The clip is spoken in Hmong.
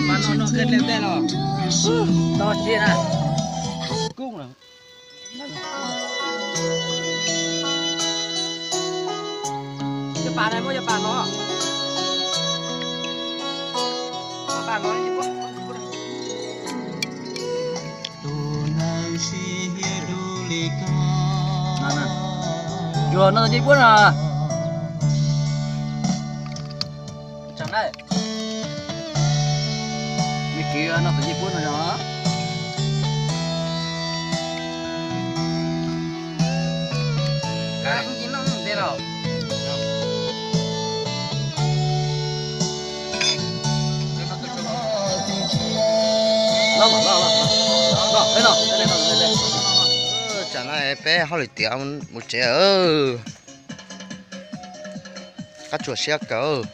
Mas no no kawg dleb tej los. Tau siab na. Kub na. Cov pas na, muab cov pas no. Cov pas no. Yuav no tus ncej puab no. Tsav na. Me kwv no tus ncej puab no yog. Tsav na, peb hauj lwm tiav mus tsev. Qab tsuas siab kawg.